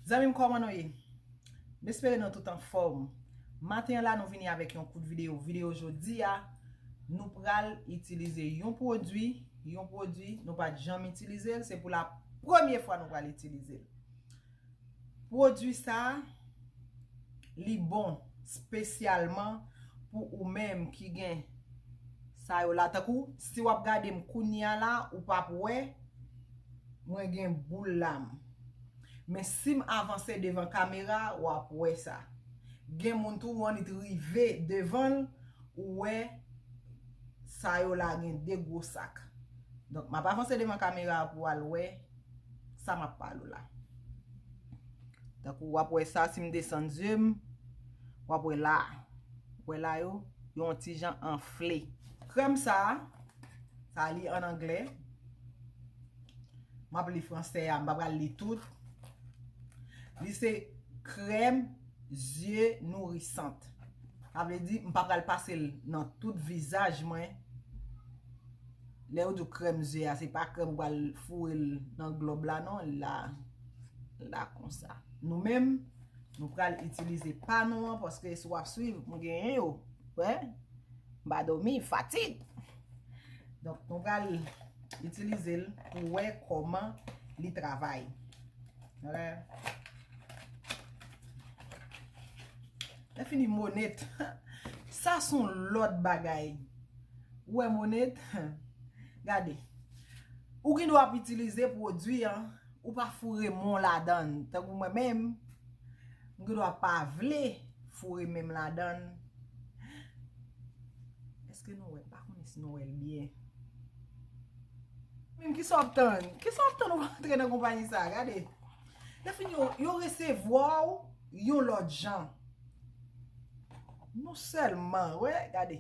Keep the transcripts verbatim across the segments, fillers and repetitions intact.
Zanmi m, kòman nou ye? M espere nou tout anfòm. Maten an la, nou vini avèk yon kout videyo. Videyo jodi a, nou pral itilize yon pwodui, yon pwodui nou pa t janm itilize l, se pou la premye fwa nou pral itilize l. Pwodui sa a, li bon espesyalman pou ou menm ki gen sa yo la. Tankou, si w ap gade m kounye a la, ou p ap wè mwen gen boul la m. Men si m avanse devan kamera, w ap wè sa. Gen moun tou, w annik rive devan l, ou wè sa yo la gen de gwo sak. Donk, m ap avanse devan kamera pou w al wè sa m ap pale w la. Tankou w ap wè sa, si m desann zye m, w ap wè la. W wè la yo, yo yon ti jan anfle. Krèm sa a, sa li an anglè. M ap li fransè a, m pa pral li tout. Li se krèm zye nourisant. Sa vle di, m pa pral pase l nan tout vizaj mwen. Lè yo di w krèm zye a, se pa krèm ou pral foure l nan glòb la, non. L la, l la konsa. Nou menm, nou pral itilize pa nou an, paske si w ap swiv, mwen genyen yo. Wè? M pa dòmi, fatig. Donk, nou pral itilize l pou wè kòman li travay. Wè. Lè fini, Monét. Sa se yon lòt bagay. Ou wè Monét? Gade. Ou gen dwa ap itilize pwodui an, ou pa foure men w ladan l. Tankou mwen menm, m gen dwa pa vle foure men m ladan l. Èske nou wè l? M pa konnen si nou wè l byen. Menm kisa w ap tann? Kisa w ap tann ou antre nan konpayi sa a? Gade. Lè fini, yo, yo resevwa w yon lòt jan. Non sèlman, wè, gade.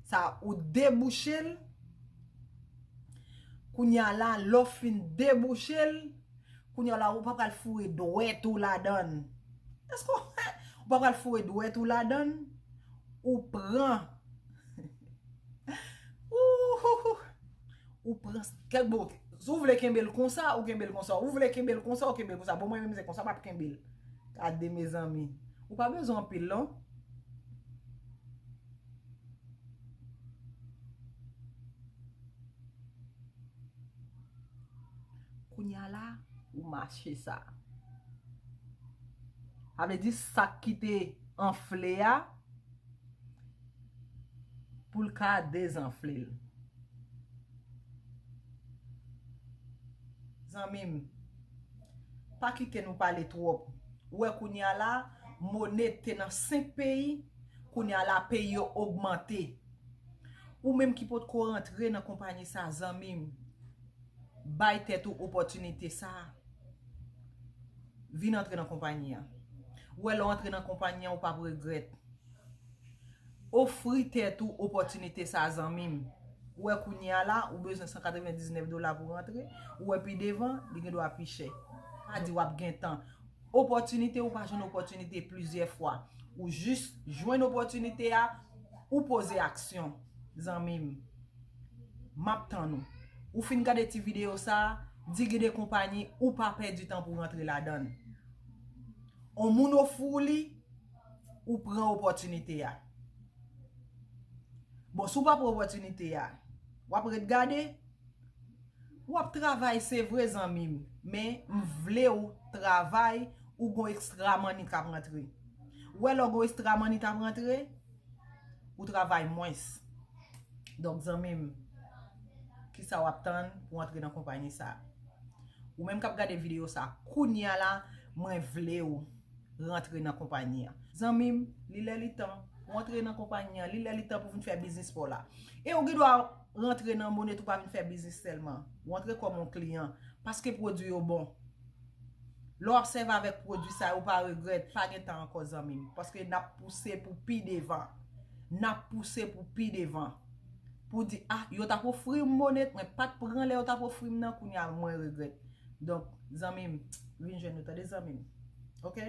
Sa, ou debouche l. Kounye a la, lè w fin debouche l, kounye a la, ou pa pral foure dwèt ou ladan l. Èske w, ou pa pral foure dwèt ou ladan l? Ou pran. Ou, ou pran kèk bon. Si w vle kenbe l konsa, ou kenbe l konsa. Ou vle kenbe l konsa, ou kenbe l konsa. Bon, mwen menm se konsa m ap kenbe l. Gade, mezanmi. Ou pa bezwen anpil, non. Kounye a la, ou mache sa. Sa vle di sak ki te anfle a, pou l ka dezanfle l. Zanmi m, pa kite nou pale twòp. Ou wè kounye a la, Monét te nan senk peyi, kounye a la, peyi yo ogmante. Ou menm ki potko rantre nan konpayi sa, zanmi m, bay tèt ou opòtinite sa. Vin antre nan konpayi an. Ou wè, lè w antre nan konpayi an, ou p ap regrèt. Ofri tèt ou opòtinite sa, zanmi m. Ou wè kounye a la, ou bezwen san katrevendiznèf dola pou rantre. Ou wè pi devan, li gen dwa pi chè. Pa di w ap gen tan. Opòtinite, ou pa jwenn opòtinite plizyè fwa. Ou jis jwenn opòtinite a, ou poze aksyon, zanmi m. M ap tann ou. Ou fin gade ti videyo sa, di gen de konpayi, ou pa pèdi tan pou rantre ladan l. On moun ofri w li, ou pran opòtinite a. Bon, si w pa pran opòtinite a, w ap ret gade, w ap travay, se vre, zanmi m, men m vle w travay, ou gon ekstra mani k ap rantre. Ou wè, lè w gon ekstra mani k ap rantre, ou travay mwens. Donk, zanmi m, kisa w ap tann pou w antre nan konpayi sa? Ou menm k ap gade videyo sa, kounye a la, mwen vle w rantre nan konpayi an. Zanmi m, li lè li tan pou w antre nan konpayi an, li lè li tan pou w vin fè biznis pa w la. E ou gen dwa rantre nan Monét, ou pa vin fè biznis sèlman. Ou antre kòm yon kliyan, paske pwodui yo bon. Lè w ap sèvi avèk pwodui sa yo, ou pa regrèt, pa gen tan ankò, zanmi m, paske n ap pouse pou pi devan. N ap pouse pou pi devan. Pou di, ah, yo t ap ofri m Monét, mwen pa t pran lè yo t ap ofri m nan, kounye a mwen regrèt. Donk, zanmi m, vin jwenn nou, tande, zanmi m. Oke?